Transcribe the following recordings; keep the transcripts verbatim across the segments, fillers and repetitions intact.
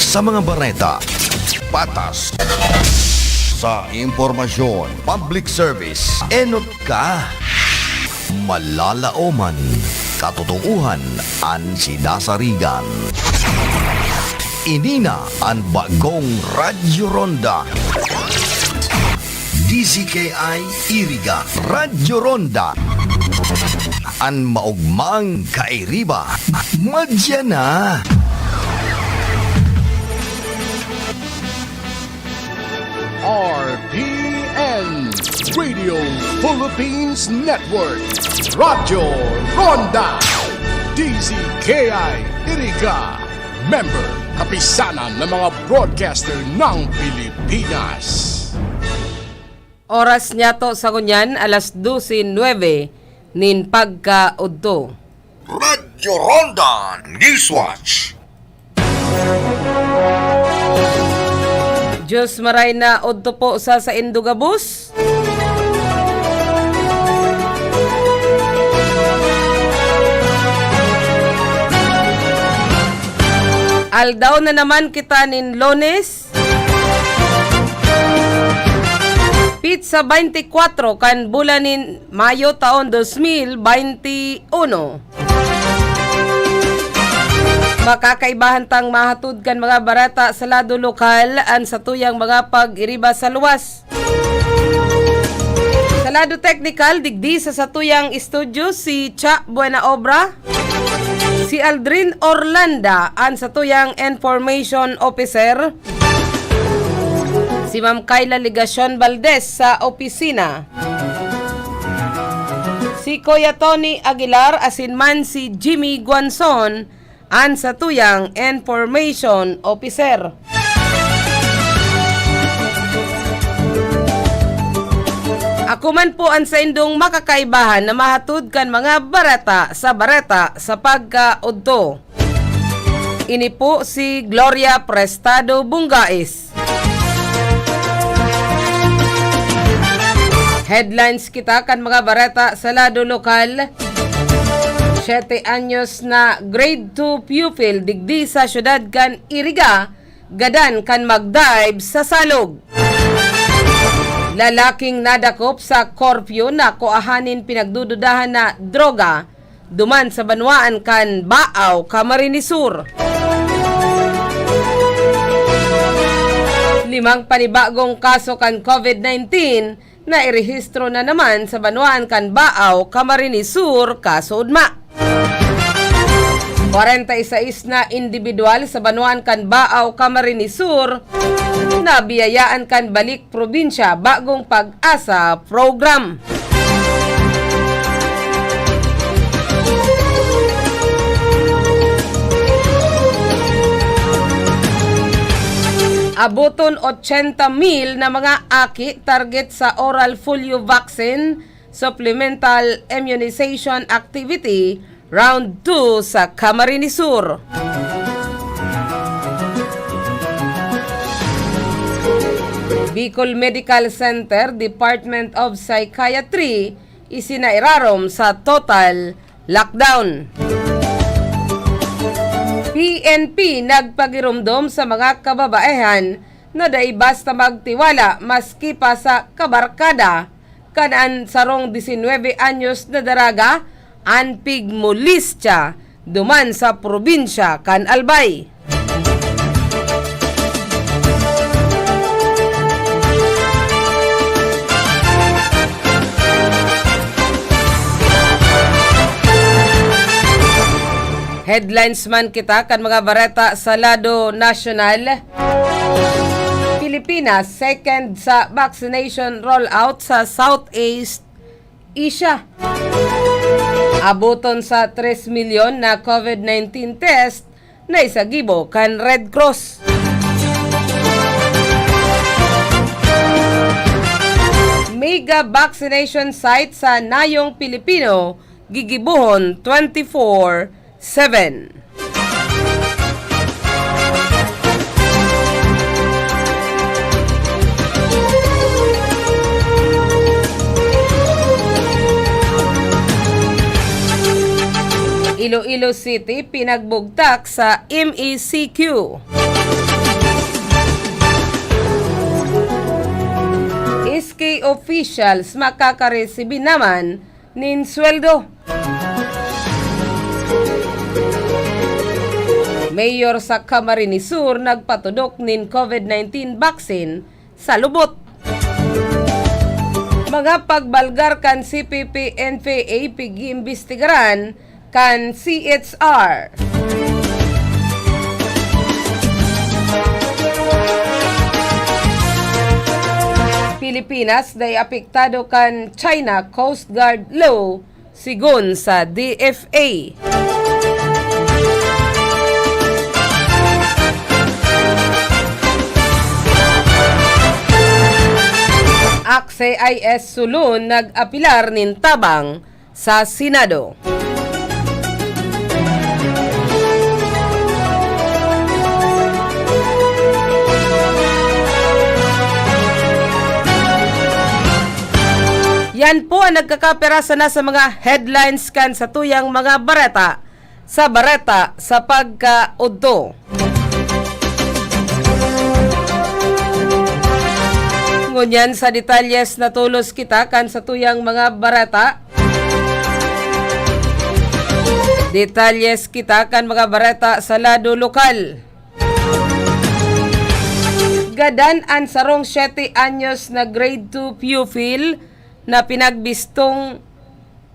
Sa mga bareta, patas. Sa impormasyon, public service, enot ka. Malalaoman, katotohanan an sinasarigan. Ini na an bagong Radyo Ronda. D Z K I Iriga, Radyo Ronda. An maogmang kairiba, madya na. R P N, Radio Philippines Network, Radyo Ronda, D Z K I Iriga, member, Kapisanan ng mga Broadcaster ng Pilipinas. Oras niyato sa ngunyan, alas dose nuebe nin pagkaudto. Radyo Ronda Newswatch. Diyos maray na udto po sa saindo gabos. Aldaw na naman kita nin Lunes. Pitsa baynte kwatro kan bulan nin Mayo taon dos mil baynte uno. Makakaibahan tang mahatod kan mga bareta sa lado lokal an satuyang mga pag-iriba sa luwas. Sa lado teknikal, digdi sa satuyang estudyo si Cha Buenaobra, si Aldrin Orlanda an satuyang information officer, si Ma'am Kayla Legacion Valdez sa opisina, si Kuya Tony Aguilar asin man si Jimmy Guanzon an satuyang information officer. Ako man po an saindong makakaibahan na mahatod kan mga bareta sa bareta sa pagkaudto. Ini po si Gloria Prestado Bungais. Headlines kita kan mga bareta sa lado lokal. Siyete anyos na grade two pupil digdi sa syudad kan Iriga, gadan kan mag-dive sa salog. Lalaking nadakop sa korpyo na kuahanin pinagdududahan na droga duman sa banwaan kan Baao, Camarines Sur. Limang panibagong kaso kan COVID nineteen na irehistro na naman sa banwaan kan Baao, Camarines Sur, kasuodma. Kwarenta y seis na indibidwal sa banwaan kan Baao, Camarines Sur na biyayaan kan Balik Probinsya Bagong Pag-asa Program. Aboton ochenta mil na mga aki target sa oral polio vaccine supplemental immunization activity round two sa Camarines Sur. Bicol Medical Center, Department of Psychiatry, isinairarom sa total lockdown. P N P nagpagiromdom sa mga kababaehan na dai basta magtiwala maski pa sa kabarkada kan an sarong disinwebe anyos na daraga an pigmolestya duman sa probinsya kan Albay. Headlines man kita kan mga bareta sa lado nasyonal. Pilipinas, second sa vaccination rollout sa Southeast Asia. Aboton sa tres milyon na COVID nineteen test na isagibo kan Red Cross. Mega vaccination site sa Nayong Pilipino, gigibohon twenty-four seven. Iloilo City, pinagbugtak sa M E C Q. officials makakaresibi naman nin sweldo. Mayor sa Camarines Sur nagpatudok nin COVID nineteen vaccine sa lubot. Mga pagbalgar kan C P P-N P A pig-iimbestigaran kan C H R. Pilipinas dai apektado kan China Coast Guard Law, sigon sa D F A. Akse I S Solon nag-apelar nin tabang sa Senado. Yan po ang nagkakapira sana sa mga headlines kan satuyang mga bareta sa Bareta sa Pagkaudto. Ngunyan sa detalyes na tolos kita kan satuyang mga bareta. Detalyes kita kan mga bareta sa lado lokal. Gadan an sarong siyete anyos na grade two pupil na pinagbistong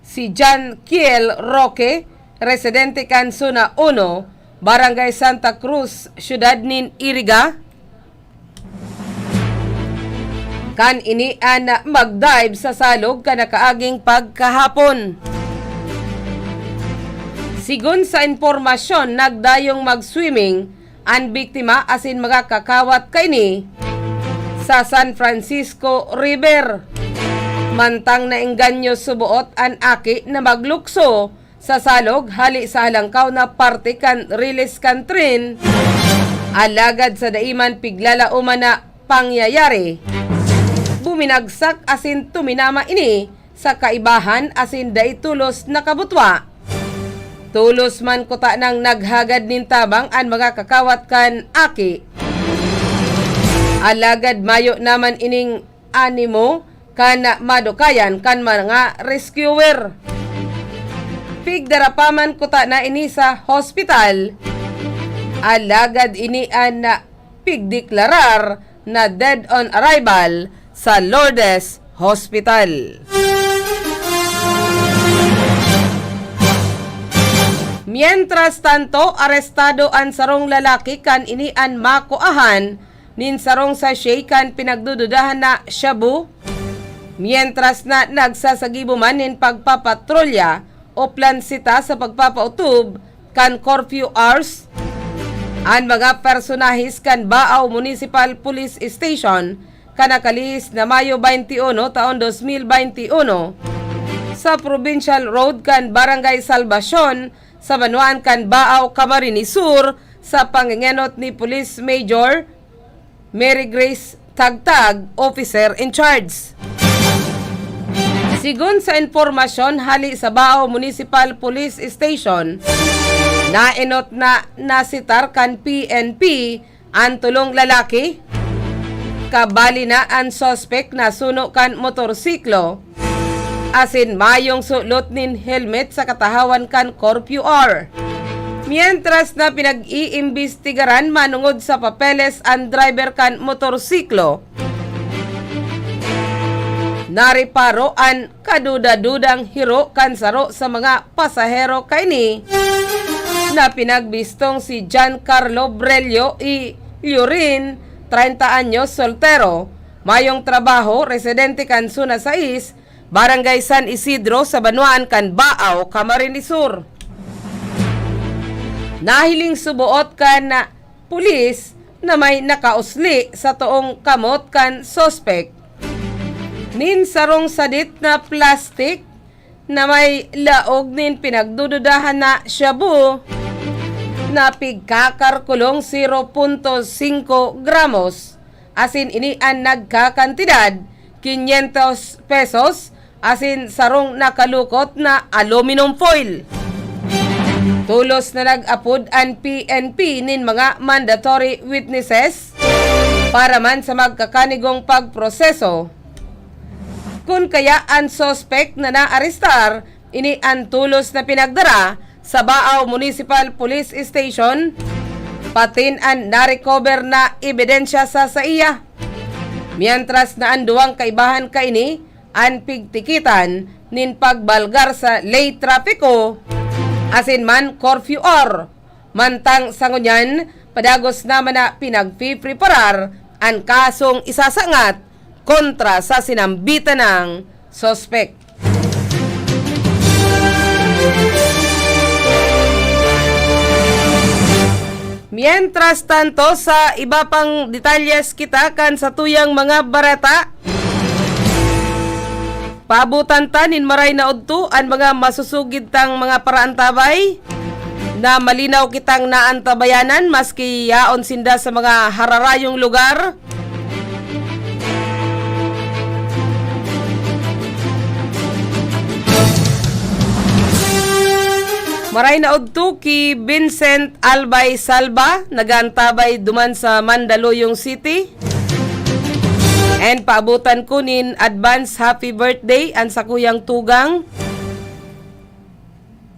si John Kiel Roque, residente kan Zona Uno, Barangay Santa Cruz, siyudad nin Iriga. Kan ini an mag-dive sa salog kan nakaaging pagkahapon. Sigon sa impormasyon, nagdayong mag-swimming an biktima asin mga kakawat kaini sa San Francisco River. Mantang naengganyo suboot an aki na maglukso sa salog hali sa halangkaw na parte kan riles kan tren, alagad sa dai man piglalaoman na pangyayari, buminagsak asin tuminama ini sa kaibahan asin dai tolos nakabutwa. Tolos man kuta nang naghagad nin tabang an mga kakawat kan aki. Alagad mayo naman ining animo kan madukayan kan mga rescuer. Pigdara pa man kuta na ini sa hospital. Alagad ini an pigdeklarar na dead on arrival sa Lourdes Hospital. Mientras tanto, arestado an sarong lalaki kan ini an makuahan nin sarong sachet kan pinagdududahan na shabu. Mientras na nagsasagibo man nin pagpapatrolya o plansita sa pagpapautob kan curfew hours, an mga personahes kan Baao Municipal Police Station kan nakalihis na Mayo twenty-one taon dos mil twenty-one, sa Provincial Road kan Barangay Salvacion, sa banwaan kan Baao, Camarines Sur, sa pangengenot ni Police Major Mary Grace Tagtag, officer in charge. Sigon sa impormasyon hali sa Baao Municipal Police Station, naenot na nasitar kan P N P an tolong lalaki. Kabali na an suspek na suno kan motorsiklo asin mayong sulot nin helmet sa katahawan kan curfew hour. Mientras na pinag-iimbestigaran manongod sa papeles an driver kan motorsiklo, nareparo an kaduda-dudang hiro kan saro sa mga pasahero kaini na pinagbistong si John Carlo Brelio y Llorin, treinta anyos, soltero, mayong trabaho, residente kan Zona sais, Barangay San Isidro, sa banwaan kan Baao, Camarines Sur. Nahiling suboot kan pulis na may nakausli sa toong kamot kan suspek nin sarong sadit na plastik na may laog nin pinagdududahan na shabu na pigkakarkulong zero punto singko gramos, asin ini an nagkakantidad quinientos pesos, asin sarong nakalukot na aluminum foil. Tolos na nag-apod an P N P nin mga mandatory witnesses para man sa magkakanigong pagproseso. Kun kaya an suspek na naarestar, ini an tolos na pinagdara sa Baao Municipal Police Station, patin an narecover na ebidensya sa saiya. Mientras na an duwang kaibahan kaini an pigtikitan nin pagbalgar sa ley trapiko asin man curfew hour. Mantang sa ngunyan, padagos naman na pinagpipreparar an kasong isasangat kontra sa sinambitan nang suspek. Mientras tanto, sa iba pang detalyes kita kan satuyang mga bareta. Paabutan ta nin maray na udto an mga masusugid tang mga paraantabay na malinaw kitang naantabayanan maski yaon sinda sa mga hararayong lugar. Maray na udto ki Vincent Albay Salva, nag-aantabay duman sa Mandaluyong City. And paabutan ko nin advance happy birthday an sakuyang tugang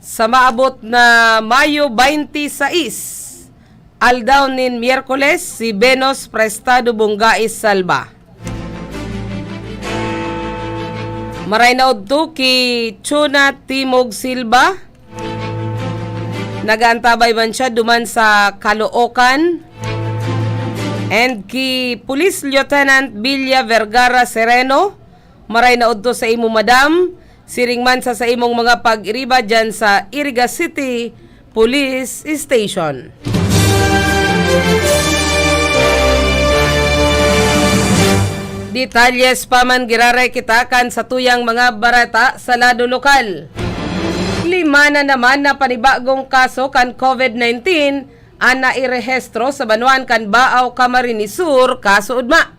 sa maabot na Mayo twenty-six, aldaw nin Miyerkules, si Venus Prestado Bongais Salva. Maray na udto ki Chuna Timog Silva. Nag-aantabay man siya duman sa Caloocan. And ki Police Lieutenant Villa Vergara Sereno, maray na udto sa imo, madam. Siring man sa saimong mga pag-iriba dyan sa Iriga City Police Station. Detalyes pa man, giraray kita kan satuyang mga bareta sa lado lokal. Lima na naman na panibagong kaso kan COVID nineteen an nairehistro sa banwaan kan Baao, Camarines Sur, kasuodma.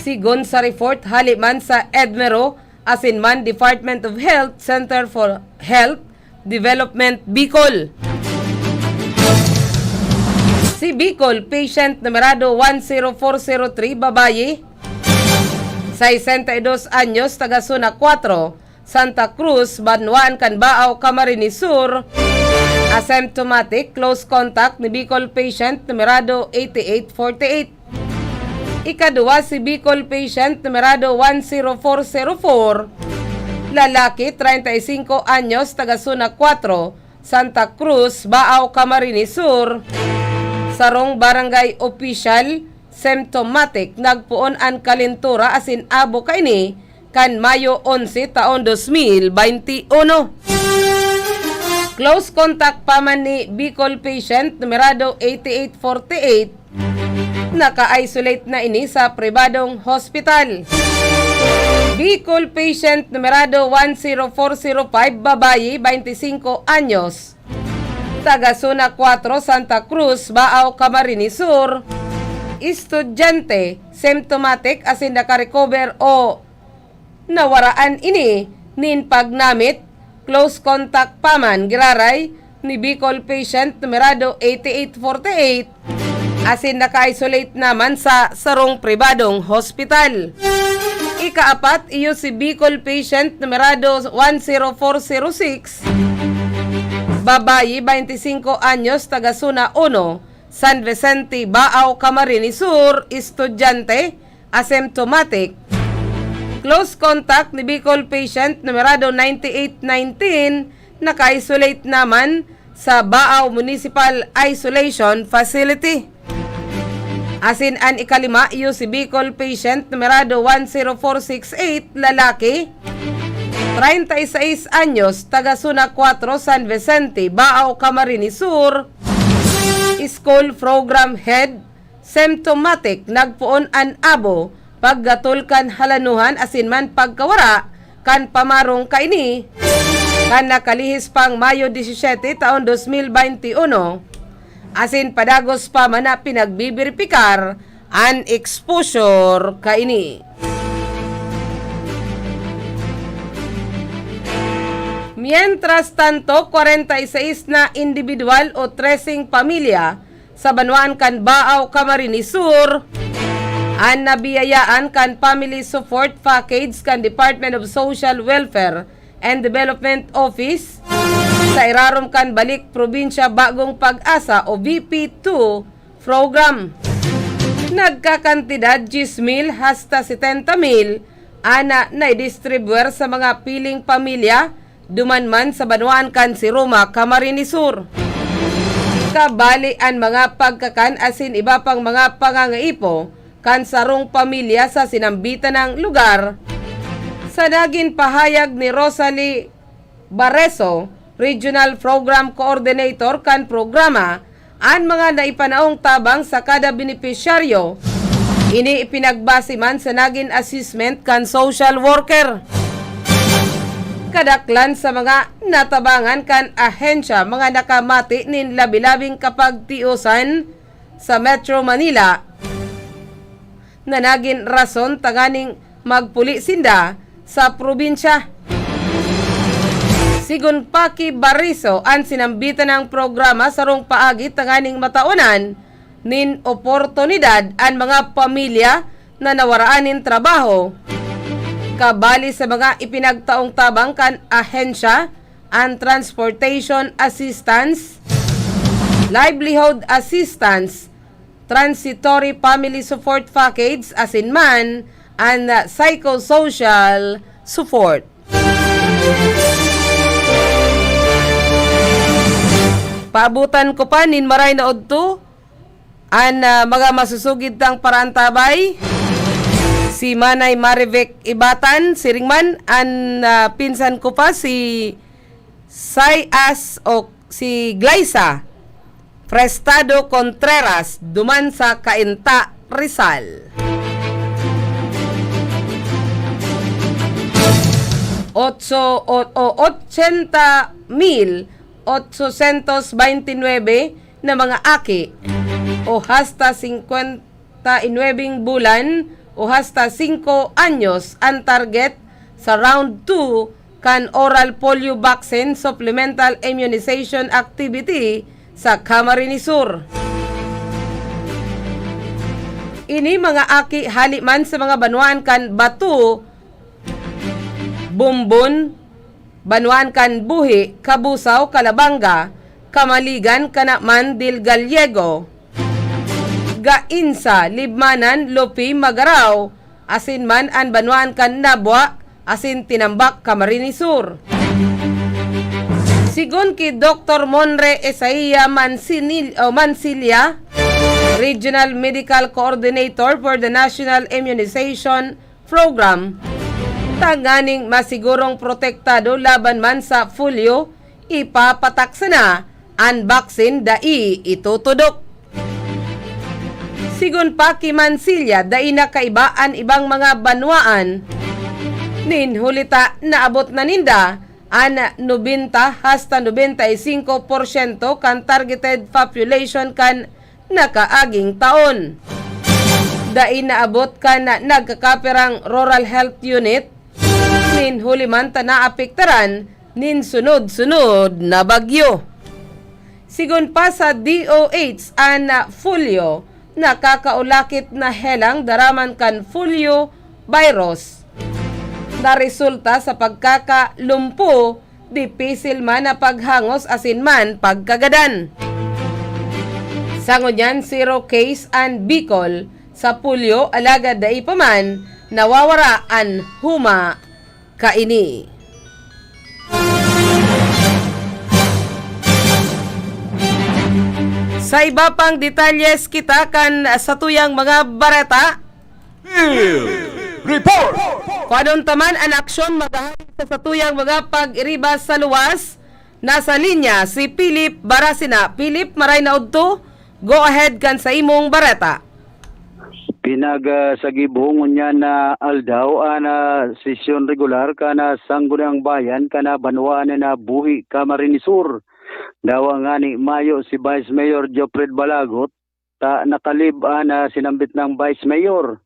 Sigon sa report hali man sa EDMERO asin man Department of Health Center for Health Development, Bicol. Si Bicol patient numerado one zero four zero three, babayi, sesenta y dos anyos, taga Zona Cuatro, Santa Cruz, banwaan kan Baao, Camarines Sur, asymptomatic, close contact ni Bicol patient numerado eighty-eight forty-eight. Ikaduwa, si Bicol patient numerado one zero four zero four, lalaki, treinta y cinco anyos, taga Zona Cuatro, Santa Cruz, Baao, Camarines Sur. Sarong barangay opisyal, symptomatic, nagpoon an kalentura asin abo kaini kan Mayo onse taon dos mil baynte uno. Close contact pa man ni Bicol patient numerado eighty-eight forty-eight, naka-isolate na ini sa pribadong hospital. Bicol patient numerado one zero four zero five, babayi, baynte singko anyos, taga Zona Cuatro, Santa Cruz, Baao, Camarines Sur, estudyante, symptomatic asin naka-recover o nawaraan ini nin pagnamit, close contact pa man giraray ni Bicol patient numerado eighty-eight forty-eight, asin naka-isolate naman sa sarong pribadong hospital. Ikaapat, iyo si Bicol patient numerado one zero four zero six, babayi, baynte singko anyos, taga Zona Uno, San Vicente, Baao, Camarines Sur, estudyante, asymptomatic. Close contact ni Bicol patient numerado ninety-eight nineteen, naka-isolate naman sa Baao Municipal Isolation Facility. Asin an ikalima, iyo si Bicol patient numerado one zero four six eight, lalaki, treinta y seis anyos, taga Zona Cuatro, San Vicente, Baao, Camarines Sur, school program head, symptomatic, nagpoon an abo, paggatol kan halanuhan asin man pagkawara kan pamarong kaini, kan nakalihis pang Mayo disisete taon dos mil baynte uno, asin padagos pa man na pinagbibiripikar an exposure kaini. Mientras tanto, kwarenta y seis na indibidwal o treseng pamilya sa banwaan kan Baao, Camarines Sur, an nabiyayaan kan Family Support Package kan Department of Social Welfare and Development Office sa irarom kan Balik Probinsya Bagong Pag-asa o V P two program. Nagkakantidad diyes mil hasta setenta mil an naidistribuyar sa mga piling pamilya duman man sa banwaan kan Siruma, Camarines Sur. Kabali an mga pagkakan asin iba pang mga pangangaipo kan sarong pamilya sa sinambitan nang lugar, sa nagin pahayag ni Rosalie Bareso, Regional Program Coordinator kan programa, an mga naipanaong tabang sa kada benepisyaryo. Ini ipinagbase man sa nagin assessment kan social worker. Kadaklan sa mga natabangan kan ahensya mga nakamati nin labi-labing kapagtiosan sa Metro Manila na nagin rason tanganing magpuli sinda sa probinsya. Sigon pa ki Bariso, an sinambitan nang programa sarong paagi tanganing mataonan nin oportunidad an mga pamilya na nawaraan nin trabaho. Kabali sa mga ipinagtaong tabang kan ahensya, an transportation assistance, livelihood assistance, transitory family support package, asin man an psychosocial support. Paabutan ko pa nin maray na udto an, ah, mga masusugid tang paraantabay. Si Manay Marivic Ibatan, siring man an, ah, pinsan ko pa si Sayas o si Glyza Prestado Contreras duman sa Cainta, Rizal. Otso, o, o, ochenta mil otsosyentos baynte nuebe na mga aki o hasta singkwenta y nuebeng bulan o hasta singko anyos an target sa round two kan oral polio vaccine supplemental immunization activity sa Camarines Sur. Ini mga aki hali man sa mga banwaan kan Bato, Bombon, banwaan kan Buhi, Cabusao, Calabanga, Camaligan, Canaman del Gallego, Gainza, Libmanan, Lopi, Magarao, asin man an banwaan kan Nabua asin Tinambac, Camarines Sur. Sigon ki Doktor Monre Isaiah Mansinil-, o Mansilla, Regional Medical Coordinator for the National Immunization Program, tanganing masigurong protektado laban man sa polio, ipapatak sana an vaccine dai itutudok. Sigon pa ki Mansilla, dai na kaiba an ibang mga banwaan. Nin huli ta naabot na ninda an nobenta hasta nobenta y singko porsyento kan targeted population kan nakaaging taon. Dai naabot kan nagkakapirang Rural Health Unit nin huli man ta naapektaran nin sunod-sunod na bagyo. Sigon pa sa D O H, an polio nakakaulakit na helang daraman kan polio virus na resulta sa pagkakalumpo, dipisil man na paghangos asin man pagkagadan. Sa ngunyan, zero case an Bicol sa polio, alagad dai pa man nawawara an huma kaini. Sa iba pang detalyes kita kan satuyang mga bareta. Field Report! Kuanon ta man an aksyon maghahari sa satuyang mga pag-iriba sa luwas. Nasa linya si Philip Barasina. Philip, maray na udto. Go ahead kan sa imong bareta. Pinag, ah, sagib ho ngunyan na aldaw an, ah, sesyon regular kan, ah, Sangguniang Bayan kan, ah, banwaan na Buhi, Camarines Sur. Dawa ngani mayo si Vice Mayor Geoffred Balagot, ta nakalib an, ah, sinambit nang Vice Mayor.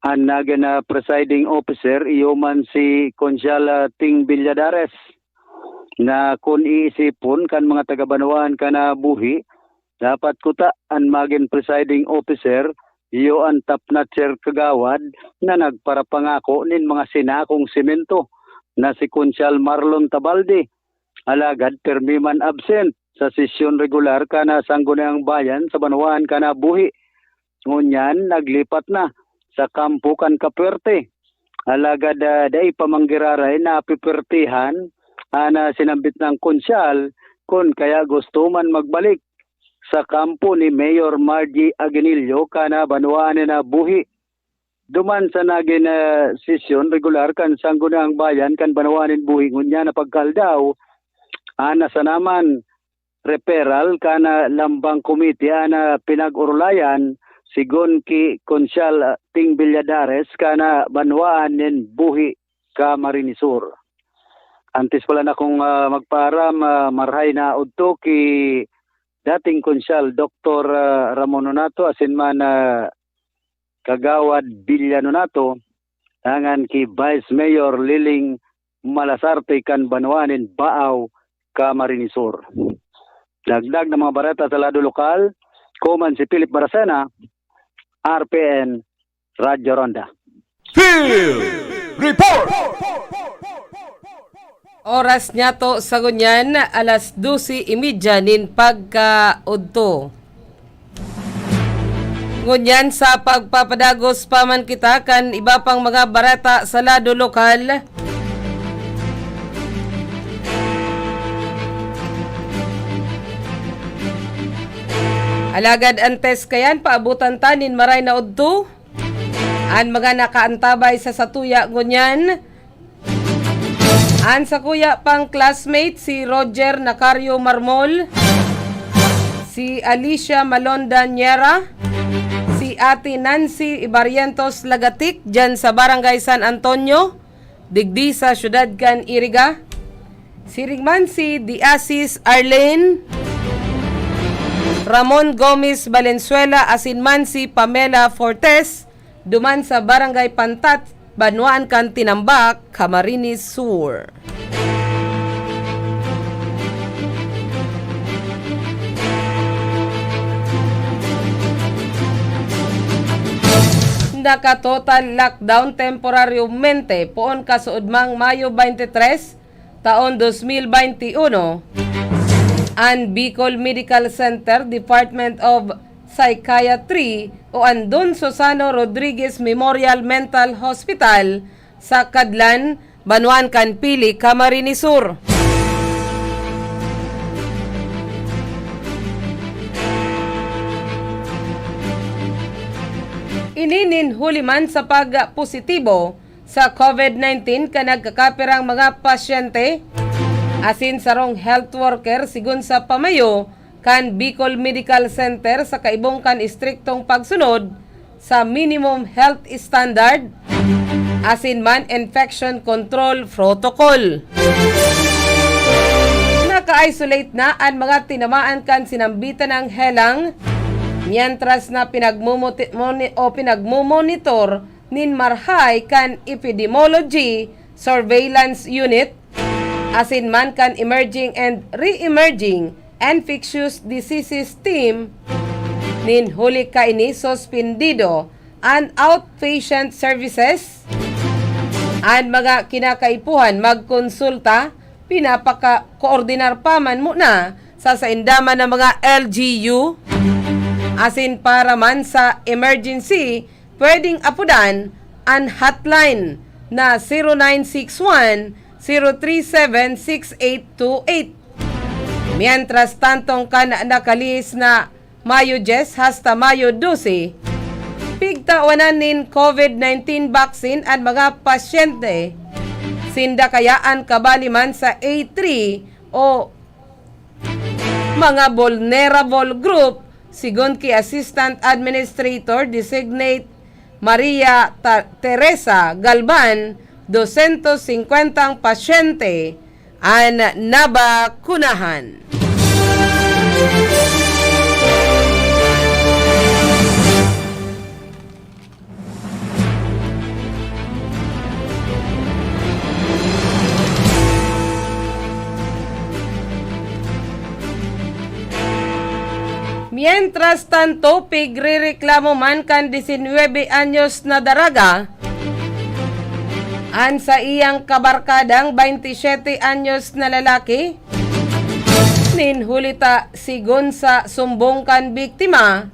An nagin, ah, presiding officer, iyo man si Konsehal, ah, Ting Villadares, na kun iisipon kan mga taga-banwaan kan, ah, Buhi, dapat kuta an magin presiding officer, iyo an top notcher kagawad na nagparapangako nin mga sinakong semento na si Konsyal Marlon Tabalde. Alagad pirmi man absent sa sesyon regular kan Sangguniang Bayan sa banwaan kan Buhi. Ngunyan, naglipat na sa kampo kan Kapuerte. Alagad, ah, dai pa man giraray napupuwertehan an, ah, sinambit nang konsyal, kun kaya gusto man magbalik sa kampo ni Mayor Margie Aguinaldo kan, ah, banwaan nin Buhi. Duman sa nagin, ah, sesyon regular kan Sangguniang Bayan kan banwaan nin Buhi ngunyan na pagkaaldaw, an nasanaman referral kan, ah, lambang komite an, ah, pinag-orolayan, sigon ki Konsyal, ah, Ting Villadares kan, ah, banwaan nin Buhi, Camarines Sur. Antes pala na kong, ah, magpaaram, ah, marahay na udto ki dating Konsyal Doktor, ah, Ramon Nonato asin man, ah, Kagawad Villa Nonato, dangan ki Vice Mayor Liling Malasarte kan banwaan nin Baaw, Camarines Sur. Dagdag na mga bareta sa lado lokal, kuman si Philip Baracena, R P N, Radyo Ronda. Field Report! Oras niyato sa ngunyan, alas dose y media nin pagkaudto. Ngunyan, sa pagpapadagos pa man kita kan iba pang mga bareta sa lado lokal. Alagad antes kayan, paabotan ta nin maray na udto an mga nakaantabay sa satuya ngunyan. An sakuya pang classmate, si Roger Nacario Marmol, si Alicia Malonda Niera, si Ate Nancy Barrientos Lagatic, dyan sa Barangay San Antonio, digdi sa siyudad kan Iriga. Siring man si Diasis Arlene Ramon Gomez Valenzuela asin man si Pamela Fortes, duman sa Barangay Pantat, banwaan kan Tinambak, Camarines Sur. Naka-total lockdown temporaryamente poon kasuodmang Mayo twenty-three, taon dos mil baynte uno, an Bicol Medical Center Department of Psychiatry o an Don Susano Rodriguez Memorial Mental Hospital sa Cadlan, banwaan kan Pili, Camarines Sur. Ini nin huli man sa pagpositibo sa COVID nineteen kan nagkakapirang mga pasyente asin sarong health worker, sigon sa pamayo kan Bicol Medical Center, sa kaibong kan istriktong pagsunod sa minimum health standard asin man infection control protocol. Naka-isolate na an mga tinamaan kan sinambitan ng helang, mientras na pinagmumuti-, moni-, o pinagmumonitor nin marahay kan Epidemiology Surveillance Unit asin man kan Emerging and Re-emerging Infectious Diseases Team. Nin huli kaini, suspendido an outpatient services. An mga kinakaipuhan magkonsulta, pinapaka-koordinar pa man muna sa sainda man na mga L G U, asin para man sa emergency, pwedeng apodan an hotline na zero nine six one, zero three seven, six eight two eight. Mientras tantong kan nakalihis na Mayo dyes hasta Mayo dose, pigtawanan nin COVID nineteen vaccine an mga pasyente. Sinda kaya an kabali man sa A three o mga vulnerable group, sigon ki Assistant Administrator Designate Maria Ta-, Teresa Galban, dosyentos singkwentang pasyente an nabakunahan. Mientras Mientras tanto, pigrereklamo man kan disinwebe anyos na daraga an saiyang kabarkadang baynte siyete anyos na lalaki. Nin huli ta, sigon sa sumbong kan biktima,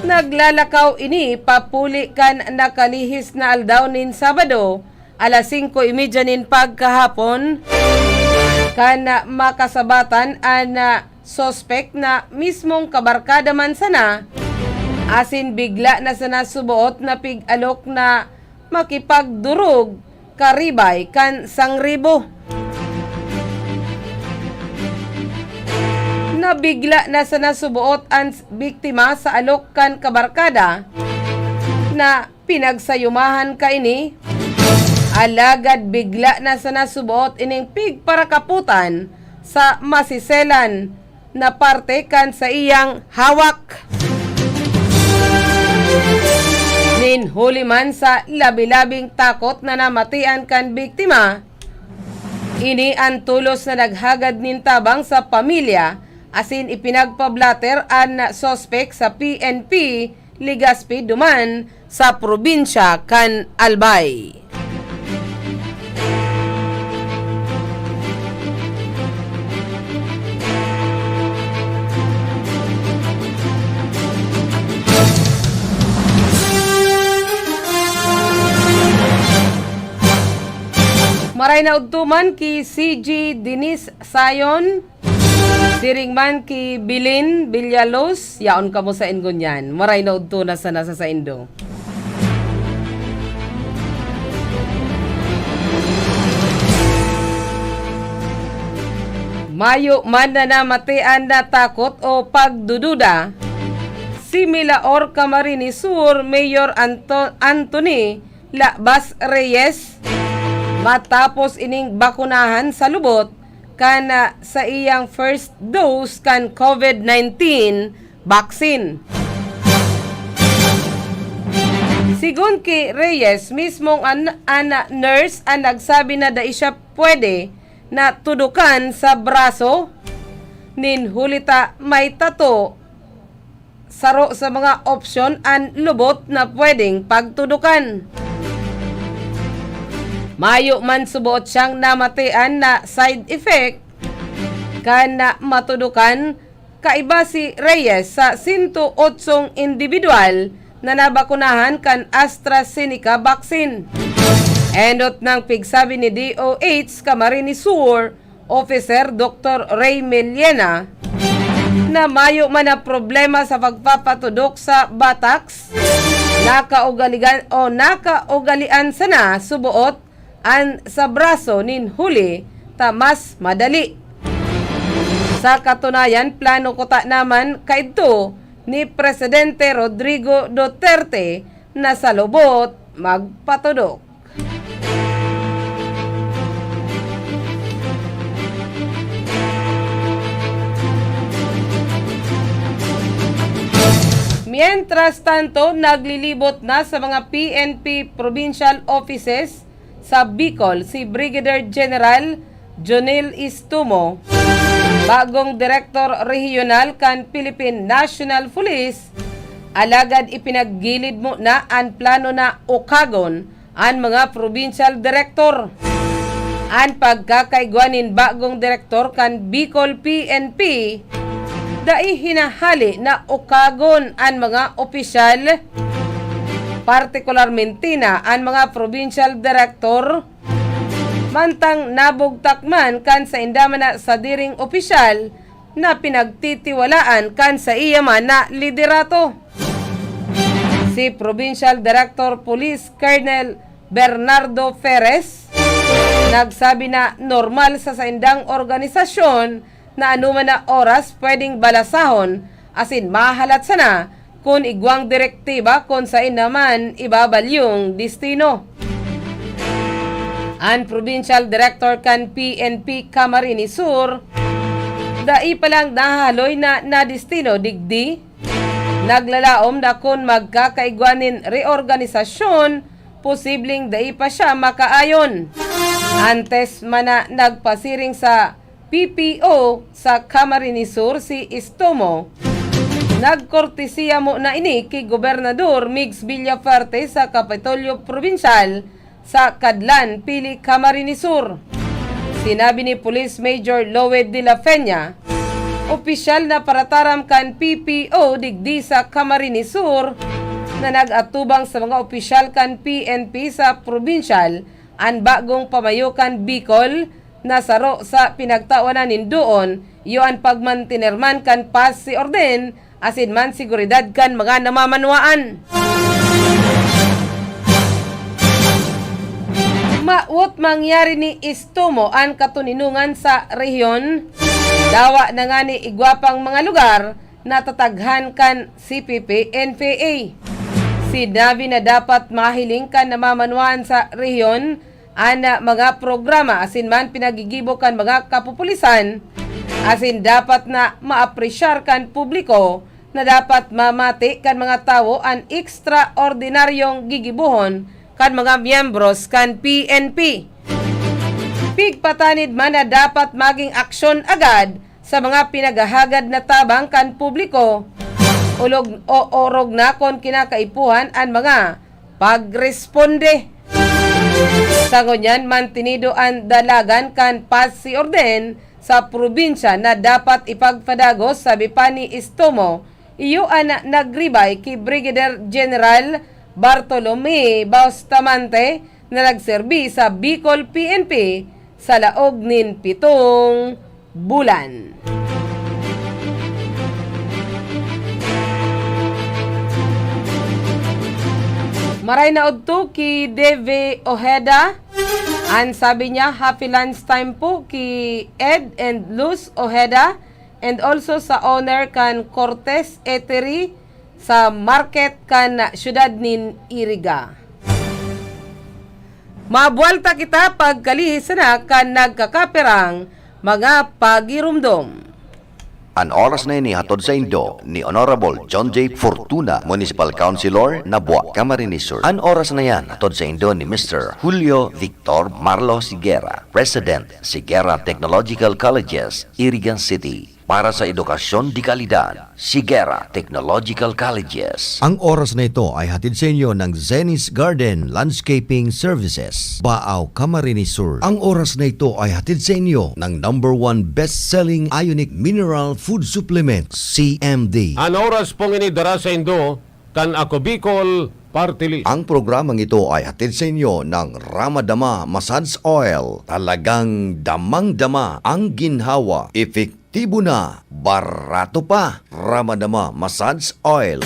naglalakaw ini papuli kan nakalihis na aldaw nin Sabado, alas singko y media nin pagkahapon, kan makasabatan an suspek na mismong kabarkada man sana, asin bigla na sana suboot na pig-alok na makipagdurog karibay kan sangribo. Nabigla na sana suboot an biktima sa alok kan kabarkada na pinagsayumahan kaini, alagad bigla na sana suboot ining pigparakaputan sa masiselan na parte kan saiyang hawak. Nin huli man sa labi-labing takot na namatian kan biktima, ini an tolos na naghagad nin tabang sa pamilya asin ipinagpa-blotter an suspek sa P N P Legazpi duman sa probinsya kan Albay. Maray na udto man ki C G Denise Sayon, siring man ki Bilin Villalos, yaon kamo saen ngunyan. Maray na udto na sana sa saindo. Mayo man na namatian na takot o pagdududa si Milaor, Camarines Sur Mayor Anto-, Anthony Labas Reyes, matapos ining bakunahan sa lubot kan, ah, saiyang first dose kan COVID nineteen vaccine. Sigon ki Reyes, mismong an, an nurse an nagsabi na dai siya pwede na tudukan sa braso, nin huli ta may tato saro sa mga opsyon an lubot na pwedeng pagtudokan. Mayo man suboot siyang namatian na side effect kan na matudokan, kaiba si Reyes sa sento otsong indibidwal na nabakunahan kan AstraZeneca vaccine. Enot nang pigsabi ni D O H Camarines Sur Officer Doktor Ray Meliena na mayo man na problema sa pagpapatudok sa buttocks, nakaugaligan o nakaugalian sana suboot an sa braso nin huli ta mas madali. Sa katunayan, plano kuta naman kaidto ni Presidente Rodrigo Duterte na sa lubot magpatudok. Mientras tanto, naglilibot na sa mga P N P provincial offices sa Bicol si Brigadier General Jonel Istumo, bagong direktor rehiyonal kan Philippine National Police, alagad ipinaggilid mo na an plano na ukagon an mga provincial director. An pagkakaigwa nin bagong direktor kan Bicol P N P, dai hinahali na ukagon an mga opisyal, partikularmente na an mga provincial director, mantang nabugtak man kan sainda man na sadiring opisyal na pinagtitiwalaan kan saiya man na liderato. Si Provincial Director Police Colonel Bernardo Ferres nagsabi na normal sa saindang organisasyon na anoman na oras pwedeng balasahon asin mahalat sana kun igwang direktiba kun saen naman ibabalyong destino. An Provincial Director kan P N P Camarines Sur, dai pa lang nahahaloy na nadestino digdi. Naglalaom na kun magkakaigwa nin reorganisasyon, posibleng dai pa siya makaayon. Antes man na nagpasiring sa P P O sa Camarines Sur si Istumo, Nagkortesiya mo na ini ki Gobernador Migs Villafuerte sa Kapitolyo Probinsyal sa Cadlan, Pili, Camarines Sur. Sinabi ni Police Major Loed de la Peña, opisyal na parataram kan P P O digdi sa Camarines Sur, na nag-atubang sa mga opisyal kan P N P sa probinsyal an bagong pamayo kan Bicol, na saro sa pinagtawan na nin doon, iyo an pagmantener man kan paz y orden asin man seguridad kan mga namamanwaan. Mawot mangyari ni Istomo an katoninongan sa rehiyon, dawa na ngani igwa pang mga lugar na tataghan kan C P P N P A. Sinabi na dapat mahiling kan namamanwaan sa rehiyon an mga programa asin man pinagigibo kan mga kapupulisan, asin dapat na maapresyar kan publiko na dapat mamati kan mga tawo an ekstraordinaryong gigibohon kan mga miyembros kan P N P. Pigpatanid man na dapat magin aksyon agad sa mga pinaghahagad na tabang kan publiko, olog o orog na kon kinakaipuhan an mga pagresponde. Sa ngunyan, mantinido an dalagan kan paz y orden sa probinsya na dapat ipagpadagos, sabi pa ni Istomo, iyo an nagribay ki Brigadier General Bartolome Bustamante, na nagserbi sa Bicol P N P sa laog nin pitong bulan. Maray na udto ki Deve Ojeda. An sabi niya, "Happy lunch time po ki Ed and Luz Ojeda, and also sa owner kan Cortez Eatery sa market kan syudad nin Iriga." Mabuwalta kita pagkali sana kan nagkakaperang mga pagirumdom. An oras na ini hatod saindo ni Honorable John J Fortuna, Municipal Councilor, Nabua, Camarines Sur. An oras na yan hatod saindo ni Mister Julio Victor Marlo Siguera, President, Siguera Technological Colleges, Iriga City. Para sa edukasyon de kalidad, Siguera Technological Colleges. Ang oras na ito ay hatid sa inyo ng Zenny's Garden Landscaping Services, Baao, Camarines Sur. Ang oras na ito ay hatid sa inyo ng number one best-selling ionic mineral food supplement, C M D. An oras pong ini dara saindo kan Ako Bicol Party List. Ang programang ito ay hatid sa inyo ng Ramadama Massage Oil. Talagang damang-dama ang ginhawa, epektibo na, barato pa. Ramadama Massage Oil.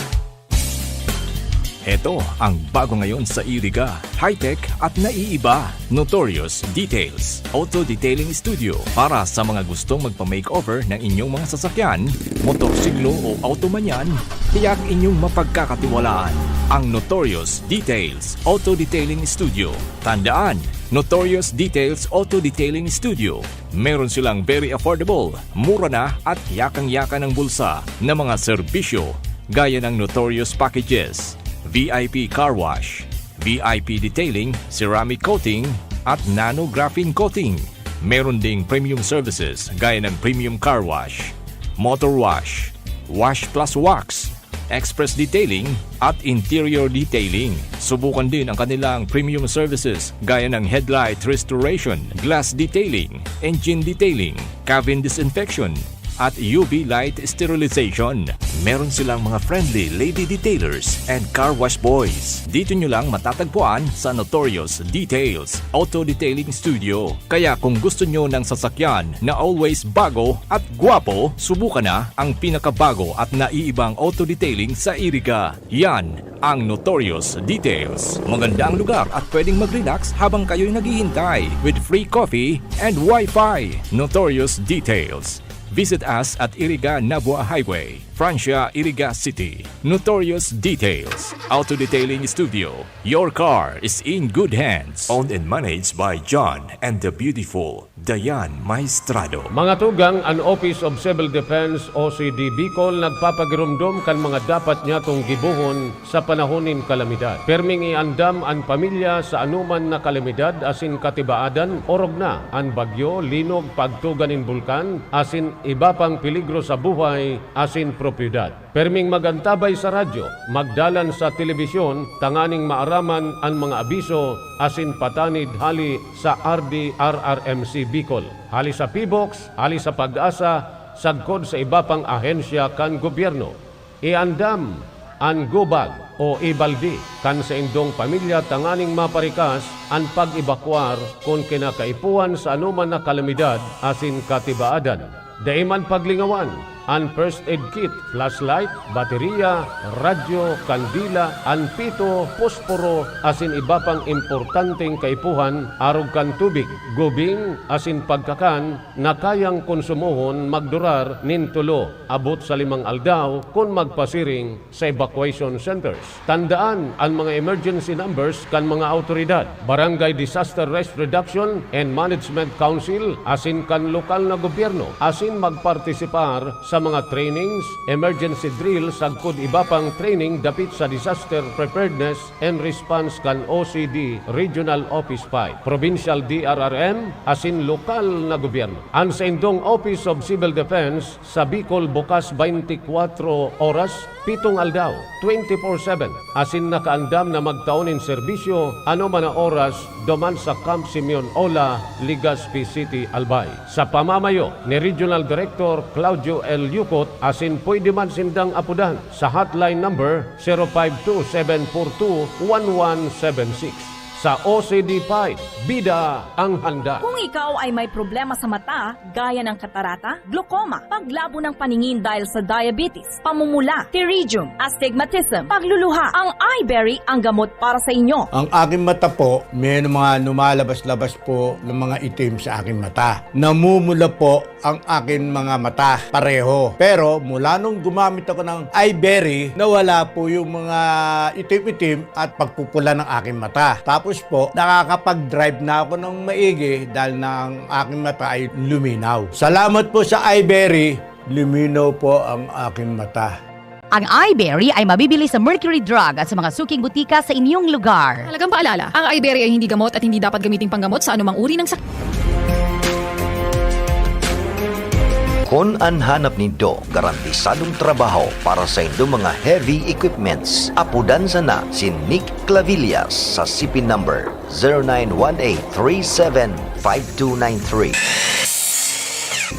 Heto ang bago ngayon sa Iriga, high-tech at naiiba. Notorious Details Auto Detailing Studio. Para sa mga gustong magpa-makeover ng inyong mga sasakyan, motorsiklo o auto man yan, tiyak inyong mapagkakatiwalaan ang Notorious Details Auto Detailing Studio. Tandaan, Notorious Details Auto Detailing Studio. Meron silang very affordable, mura na at yakang-yakan ang bulsa na mga serbisyo, gaya ng Notorious Packages, V I P Car Wash, V I P Detailing, Ceramic Coating, at Nano Graphene Coating. Meron ding premium services gaya ng Premium Car Wash, Motor Wash, Wash Plus Wax, Express Detailing, at Interior Detailing. Subukan din ang kanilang premium services gaya ng headlight restoration, glass detailing, engine detailing, cabin disinfection, at U V light sterilization. Meron silang mga friendly lady detailers and car wash boys. Dito nyo lang matatagpuan sa Notorious Details Auto Detailing Studio. Kaya kung gusto nyo ng sasakyan na always bago at gwapo, subukan na ang pinakabago at naiibang auto detailing sa Iriga. Yan ang Notorious Details. Maganda ang lugar at pwedeng mag-relax habang kayo'y naghihintay with free coffee and wifi. Notorious Details. Visit us at Iriga Nabua Highway, Francia, Iriga City. Notorious Details Auto Detailing Studio. Your car is in good hands. Owned and managed by John and the Beautiful. Dayan Maestrado. Mga tugang, an Office of Civil Defense o C D Bicol nagpapagiromdom kan mga dapat nyatong gibohon sa panahon nin kalamidad. Pirming iandam an pamilya sa anoman na kalamidad asin katibaadan, orog na an bagyo, linog, pagtuga nin bulkan, asin iba pang peligro sa buhay asin propiedad. Pirming mag-antabay sa radyo, magdalan sa telebisyon tanganing maaraman an mga abiso asin patanid hali sa R D R R M C Bicol, hali sa PHIVOLCS, hali sa PAGASA, sagkod sa iba pang ahensya kan gobyerno. Iandam an go bag o e-balde kan saindong pamilya tanganing maparikas an pag-ebakuar kun kinakaipuhan sa anoman na kalamidad asin katibaadan. Dai man paglingawan an first aid kit, flashlight, bateriya, radyo, kandila, an pito, posporo, asin iba pang importanteng kaipuhan arog kan tubig, gubing, asin pagkakan na kayang konsumohon magdurar nin tulo abot sa limang aldaw kun magpasiring sa evacuation centers. Tandaan, an mga emergency numbers kan mga awtoridad, Barangay Disaster Risk Reduction and Management Council asin kan lokal na gobyerno, asin magpartisipar sa mga trainings, emergency drill sagkod iba pang training dapit sa disaster preparedness and response kan O C D, Regional Office five, Provincial D R R M, asin lokal na gobyerno. An saindong Office of Civil Defense sa Bicol bukas twenty-four oras, pitong aldaw, twenty-four seven, asin nakaandam na magtao nin serbisyo anoman na oras duman sa Camp Simeon Ola, Legazpi City, Albay. Sa pamamayo ni Regional Director Claudio L. Yucot asin pwede man sindang apodan sa hotline number zero five two seven four two one one seven six. Sa O C D five, bida ang handa. Kung ikaw ay may problema sa mata, gaya ng katarata, glaucoma, paglabo ng paningin dahil sa diabetes, pamumula, pterygium, astigmatism, pagluluha, ang Iberry ang gamot para sa inyo. Ang aking mata po, may mga lumalabas-labas po ng mga itim sa aking mata. Namumula po ang aking mga mata pareho. Pero mula nung gumamit ako ng Iberry, nawala po yung mga itim-itim at pagpupula ng aking mata. Tapos po, nakakapag-drive na ako ng maigi dahil na ang aking mata ay luminaw. Salamat po sa Iberry, luminaw po ang aking mata. Ang Iberry ay mabibili sa Mercury Drug at sa mga suking butika sa inyong lugar. Mahalagang paalala, ang Iberry ay hindi gamot at hindi dapat gamiting panggamot sa anumang uri ng sakit. Kun an hanap nindo garantisadong trabaho para sa indo mga heavy equipments, apodan sana si Nick Clavillas sa C P number zero nine one eight three seven five two nine three.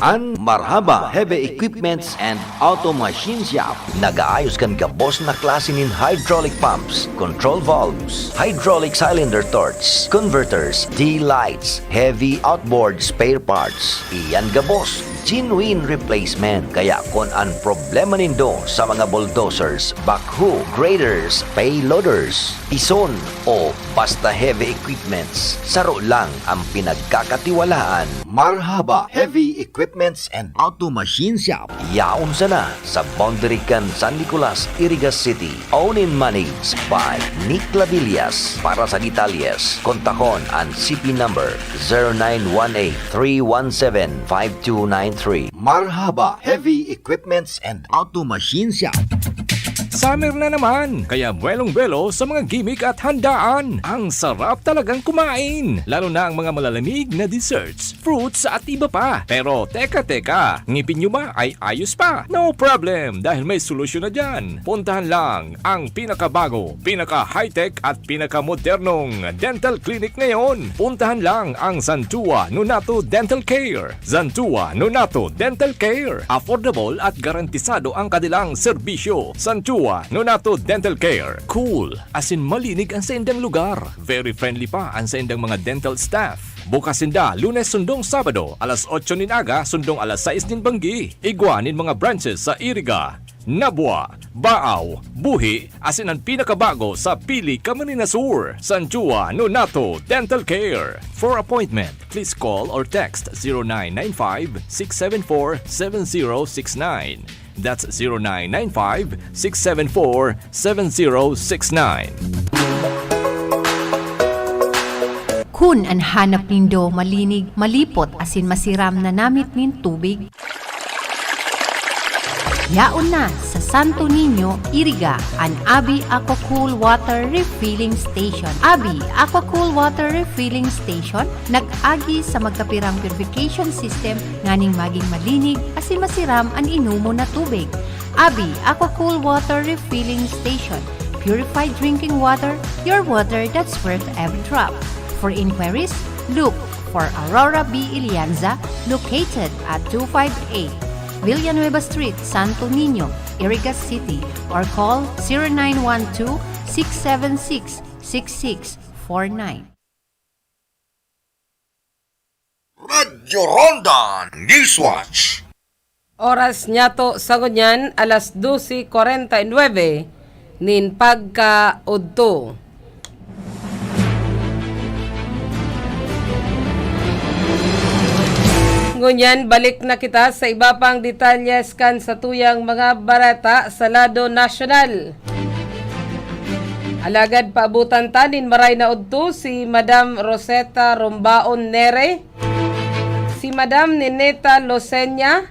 An Marhaba Heavy Equipments and Auto Machine Shop nagaayos kan gabos na klase nin hydraulic pumps, control valves, hydraulic cylinder torch, converters, D-lights, heavy outboard spare parts. Iyan gabos, genuine replacement. Kaya kun an problema nindo sa mga bulldozers, backhoe, graders, payloaders, pison, o basta heavy equipments, saro lang ang pinagkakatiwalaan. Marhaba Heavy Equipments and Auto Machine Shop. Yaon sana sa boundary kan San Nicolas, Iriga City. Owned and managed by Nick Clavillas. Para sa detalyes, kontakon an C P number zero nine one eight three one seven five two nine three. Marhaba Heavy Equipments and Auto Machine Shop. Summer na naman, kaya buwelong-buwelo sa mga gimmick at handaan. Ang sarap talagang kumain, lalo na ang mga malalamig na desserts, fruits at iba pa. Pero teka, teka, ngipin nyo ba ay ayos pa? No problem, dahil may solusyon na dyan. Puntahan lang ang pinakabago, pinaka-high-tech at pinakamodernong dental clinic ngayon. Puntahan lang ang Zantua Nonato Dental Care. Zantua Nonato Dental Care. Affordable at garantisado ang kanilang serbisyo. Zantua Nonato Dental Care. Cool, as in malinig ang saindang lugar. Very friendly pa ang saindang mga dental staff. Bukas sinda Lunes sundong Sabado, alas otso nin aga sundong alas sais nin banggi. Igwa nin mga branches sa Iriga, Nabua, Baaw, Buhi, asin an pinakabago sa Pili, Camarines Sur, Zantua Nonato Dental Care. For appointment, please call or text zero nine nine five, six seven four, seven zero six nine. That's zero nine nine five, six seven four, seven zero six nine. Kun an hanap nindo malinig, malipot asin masiram na namit nin tubig, yaon na sa Santo Niño, Iriga, an Abi Aqua Cool Water Refilling Station. Abi Aqua Cool Water Refilling Station nag-agi sa magkapirang purification system nganing magin malinig asin masiram an inomon na tubig. Abi Aqua Cool Water Refilling Station. Purified drinking water, your water that's worth every drop. For inquiries, look for Aurora B Ilianza, located at two five eight Villanueva Street, Santo Niño, Iriga City, or call zero nine one two, six seven six, six six four nine. Radyo Ronda Newswatch. Oras niyato sa ngunyan, alas dose kwarenta y nuebe nin pagkaudto. Ngunyan, balik na kita sa iba pang detalles kan satuyang mga bareta sa lado nasyonal. Alagad paabutan ta nin maray na udto si Madam Rosetta Rombaon Nere, si Madam Nineta Losenia,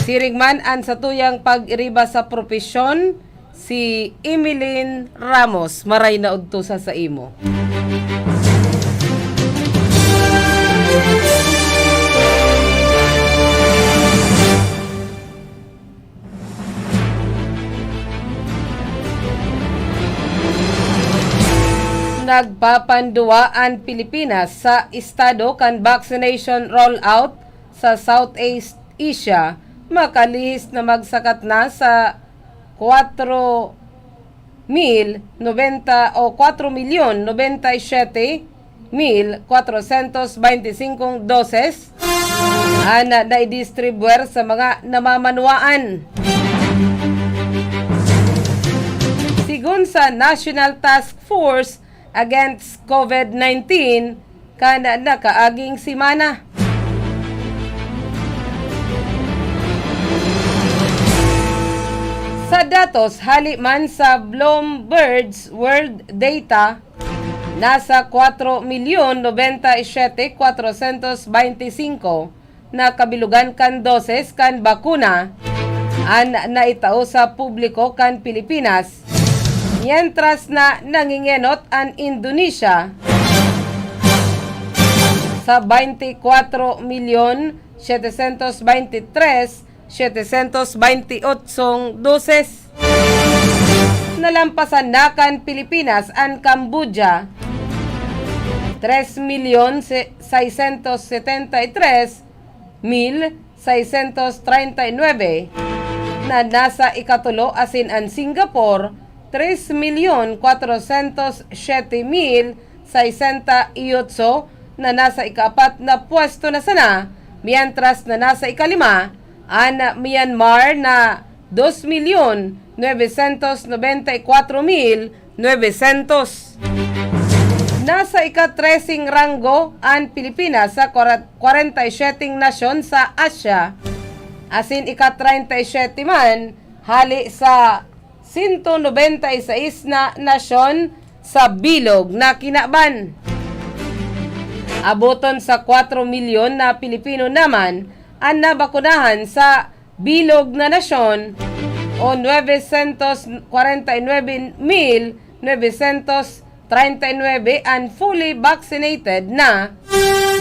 siring man an satuyang pag-iriba sa propesyon, si Emeline Ramos. Maray na udto sa saimo. Nagpapanduwa an Pilipinas sa estado kan vaccination rollout sa Southeast Asia, makalihis na magsakat na sa kwatro mil nobenta o kwatro milyon nobenta y siyete mil kwatrosyentos baynte singkong doses an naidistribwer sa mga namamanwaan. Sigon sa National Task Force Against COVID nineteen, kan nakaaging semana. Sa datos hali man sa Bloomberg's World Data, nasa kwatro milyon nobenta y siyete kwatrosyentos baynte singko na kabilogan kan doses kan bakuna an naitao sa publiko kan Pilipinas, mientras na nangingenot an Indonesia sa baynte kwatro milyon setecientos baynte tres, setecientos baynte otsong doses. Nalampasan na kan Pilipinas an Cambodia, tres milyon seiscientos setenta y tres mil seiscientos treinta y nuebe na nasa ikatulo, asin an Singapore, tres milyon kwatrosyentos siyete mil sesenta y otso na nasa ikaapat na pwesto na sana, mientras na nasa ikalima an Myanmar na dos milyon nuebesyentos nobenta y kwatro mil nuebesyentos. Nasa ikatreseng ranggo an Pilipinas sa kwara-, kwarenta y siyeteng nasyon sa Asia, asin ika-treinta y siyete man hali sa sento nobenta y seis na nasyon sa bilog na kinaban. Aboton sa kwatro milyon na Pilipino naman an nabakunahan sa bilog na nasyon, o nuebesyentos kwarenta y nuebe mil nuebesyentos treinta y nuebe an fully vaccinated na,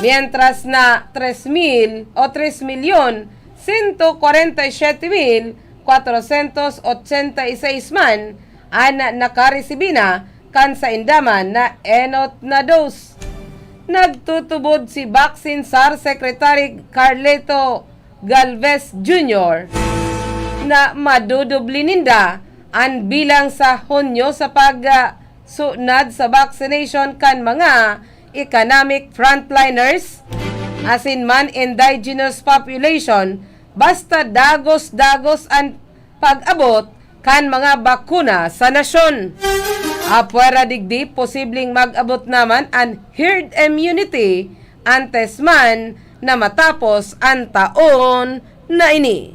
mientras na tres mil o tres milyon sento kwarenta y siyete mil kwatrosyentos otsenta y seis man an nakaresibi na kan sainda man na enot na dose. Nagtutubod si Vaccine Czar Secretary Carleto Galvez Junior na madudubli ninda an bilang sa Hunyo sa pagsunad sa vaccination kan mga economic frontliners asin man indigenous population, basta dagos-dagos an pag-abot kan mga bakuna sa nasyon. Apwera digdi, posibleng mag-abot naman an herd immunity antes man na matapos an taon na ini.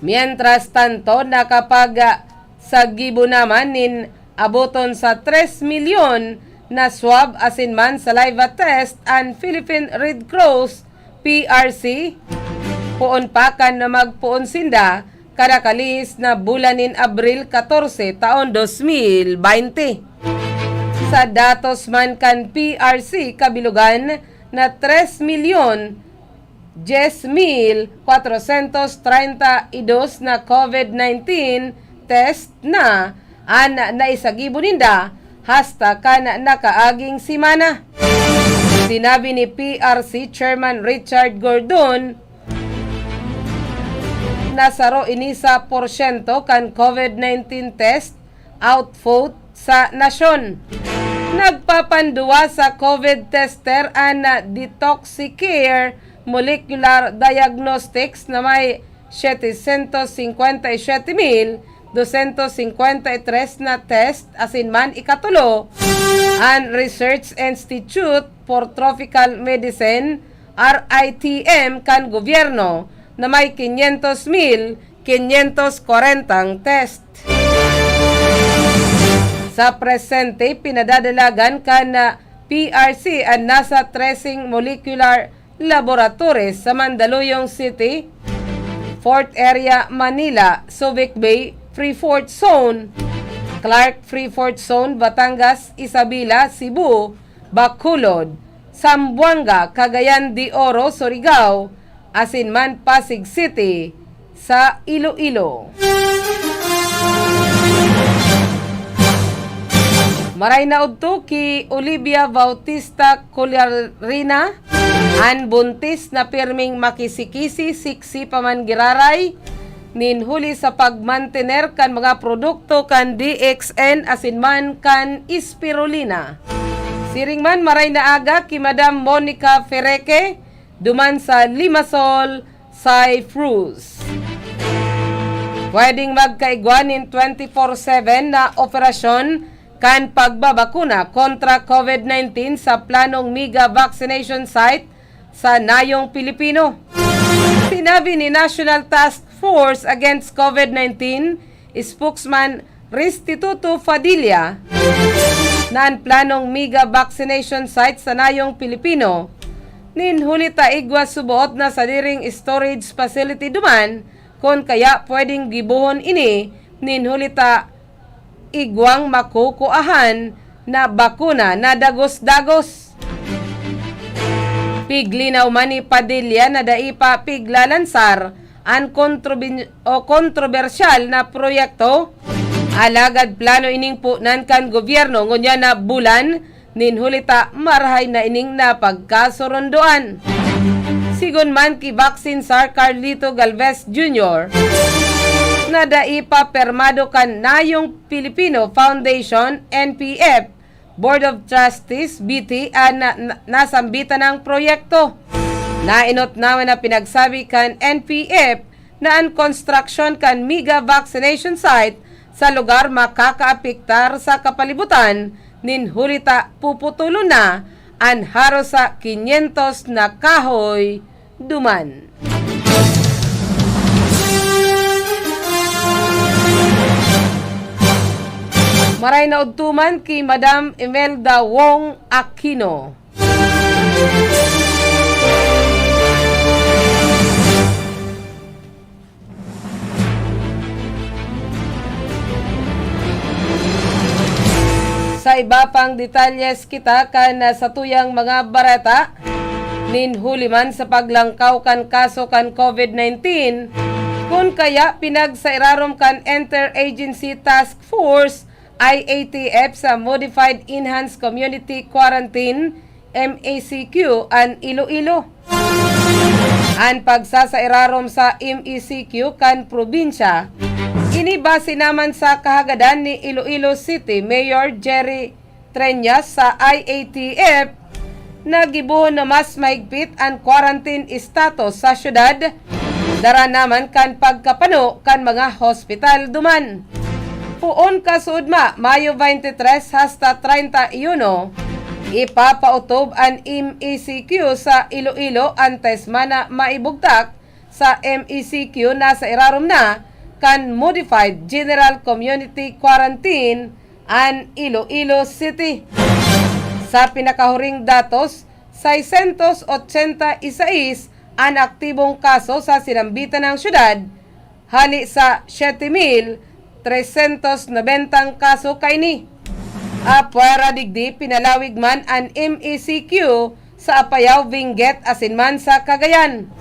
Mientras tanto, nakapag, ah, sa gibo naman nin Aboton sa tres milyon na swab asin man saliva test an Philippine Red Cross, P R C. Poon pa kan na magpoon sinda kada kalihis na bulan nin Abril katorse, taon dos mil baynte. Sa datos man kan P R C kabilogan na tres milyon dyes mil kwatrosyentos treinta y dos na COVID nineteen test na an naisagibo ninda hasta kan nakaaging semana. Sinabi ni P R C Chairman Richard Gordon na saro ini sa porsyento kan COVID nineteen test output sa nasyon. Nagpapanduwa sa COVID tester an Detoxicare Molecular Diagnostics na may setecientos cincuenta y siete mil doscientos cincuenta y tres na test asin man ikatulo an Research Institute for Tropical Medicine, R I T M, kan gobyerno na may quinientos mil quinientos kwarentang test. Sa presente, pinadadalagan kan, ah, P R C an nasa trese molecular laboratories sa Mandaluyong City, Fourth Area, Manila, Subic Bay, Free Fort Zone, Clark Free Fort Zone, Batangas, Isabela, Cebu, Bacolod, Zamboanga, Cagayan de Oro, Surigao, asin man Pasig City sa Iloilo. Maray na udto ki Olivia Bautista Collarina, an buntis na pirming makisi-kisi, siksi pa man giraray, nin huli sa pagmantener kan mga produkto kan D X N asin man kan Spirulina. Siring man, maray na aga ki Madam Monica Fereque, duman sa Limassol, Cyprus. Pwedeng magkaigwa nin twenty-four seven na operasyon kan pagbabakuna kontra COVID nineteen sa planong mega vaccination site sa Nayong Pilipino. Sinabi ni National Task Force Against COVID nineteen spokesman Restituto Padilla na an planong mega vaccination site sa Nayong Pilipino nin huli ta igwa suboot na sadiring storage facility duman, kun kaya pwedeng gibohon ini nin huli ta igwang makukuahan na bakuna na dagos-dagos. Piglinaw man ni Padilla na dai pa piglalansar an kontrobin-, o kontrobersyal na proyekto, alagad plano ining punan kan gobyerno ngunyan na bulan nin huli ta marahay na ining napagkasurondoan. Sigon man ki Vaccine Czar Carlito Galvez Junior, na dai pa permado kan Nayong Pilipino Foundation, N P F, Board of Trustees, B T, an na, na, nasambitan na proyekto. Naenot naman na pinagsabi kan N P F na an konstruksyon kan mega vaccination site sa lugar makakaapektar sa kapalibutan nin huli ta puputulon na an haros sa quinientos na kahoy duman. Maray na udto man ki Madam Imelda Wong Aquino. Sa iba pang detalyes kita kan, ah, satuyang mga bareta, nin huli man sa paglangkaw kan kaso kan COVID nineteen, kun kaya pinagsairarom kan Interagency Task Force, I A T F, sa Modified Enhanced Community Quarantine, M E C Q, an Iloilo. An pagsasairarom sa M E C Q kan probinsya, ini base naman sa kahagadan ni Iloilo City Mayor Jerry Treñas sa I A T F, na gibohon na mas mahigpit an quarantine status sa syudad, dara naman kan pagkapano kan mga hospital duman. Poon kasuodma, Mayo twenty-three hasta treinta y uno, ipapaotob an M E C Q sa Iloilo antes man na maibugtak sa M E C Q na sa irarom na kan Modified General Community Quarantine an Iloilo City. Sa pinakahuring datos, seiscientos ochenta y seis an aktibong kaso sa sinambitan na syudad, hali sa siyete mil tresyentos nobentang kaso kaini. Apwera digdi, pinalawig man an M E C Q sa Apayao, Benguet asin man sa Cagayan.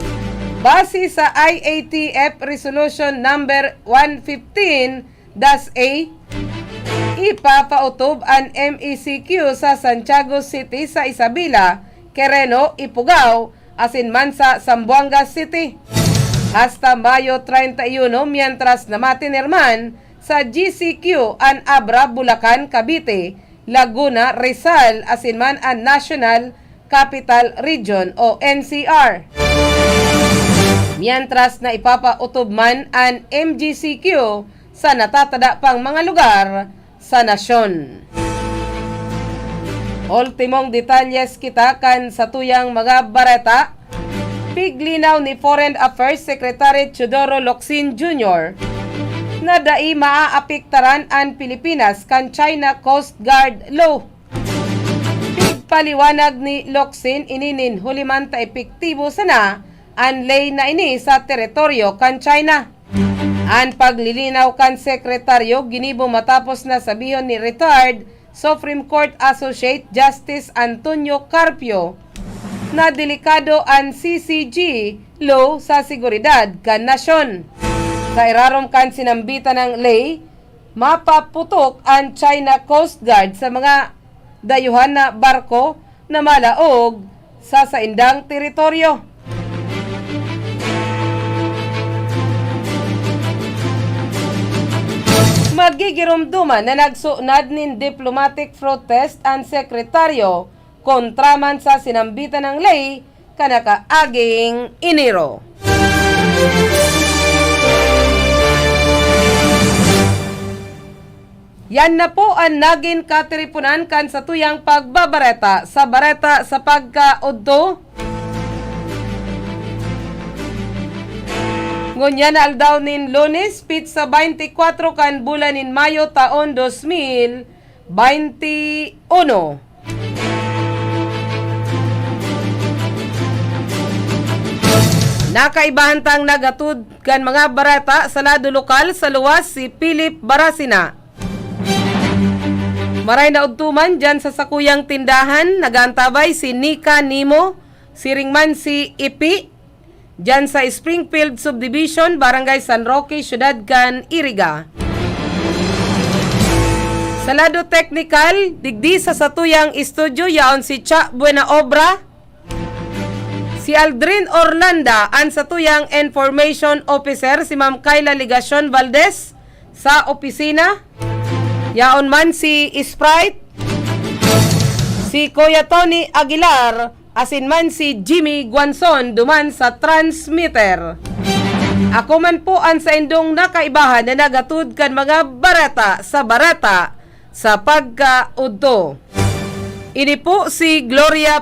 Base sa I A T F Resolution Number one fifteen dash A, ipapautob an M E C Q sa Santiago City, sa Isabela, Quirino, Ifugao, asin man sa Zamboanga City hasta Mayo treinta y uno, mientras na matener man sa G C Q an Abra, Bulacan, Cavite, Laguna, Rizal, asin man an National Capital Region o N C R. Mientras na ipapautob man an M G C Q sa natatada pang mga lugar sa nasyon. Ultimong detalyes kita kan satuyang mga bareta. Piglinaw ni Foreign Affairs Secretary Teodoro Locsin Junior na dai maaapektaran an Pilipinas kan China Coast Guard Law. Pigpaliwanag ni Locsin ini nin huli man ta epektibo sana an ley na ini sa teritoryo kan China. An paglilinaw kan sekretaryo ginibo matapos na sabihon ni retired Supreme Court Associate Justice Antonio Carpio na delikado an C C G law sa seguridad kan nasyon. Sa irarom kan sinambitan na ley, mapaputok an China Coast Guard sa mga dayuhan na barko na malaog sa saindang teritoryo. Magigiromdoman na nagsunad nin diplomatic protest an sekretaryo kontra man sa sinambitan na ley kan nakaaging Enero. Yan na po an nagin katiriponan kan satuyang pagbabareta sa Bareta sa Pagkaudto. Ngunyan na aldaw nin Lunes, petsa twenty-four kan bulan nin Mayo, taon dos mil twenty-uno. Nakaibahan tang naghatod kan mga bareta sa lado lokal sa luwas si Philip Barasina. Maray na udto man diyan sa sakuyang tindahan, nag-aantabay si Nika Nimo, siring man si Ipi, diyan sa Springfield Subdivision, Barangay San Roque, Siyudad kan Iriga. Sa lado teknikal, digdi sa satuyang estudyo yaon si Cha Buenaobra, si Aldrin Orlanda, an satuyang information officer, si Ma'am Kayla Legacion Valdez, sa opisina. Yaon man si Sprite, si Kuya Tony Aguilar, asin man si Jimmy Guanzon duman sa transmitter. Ako man po an saindong nakaibahan na naghatod kan mga bareta sa Bareta sa Pagkaudto. Ini po si Gloria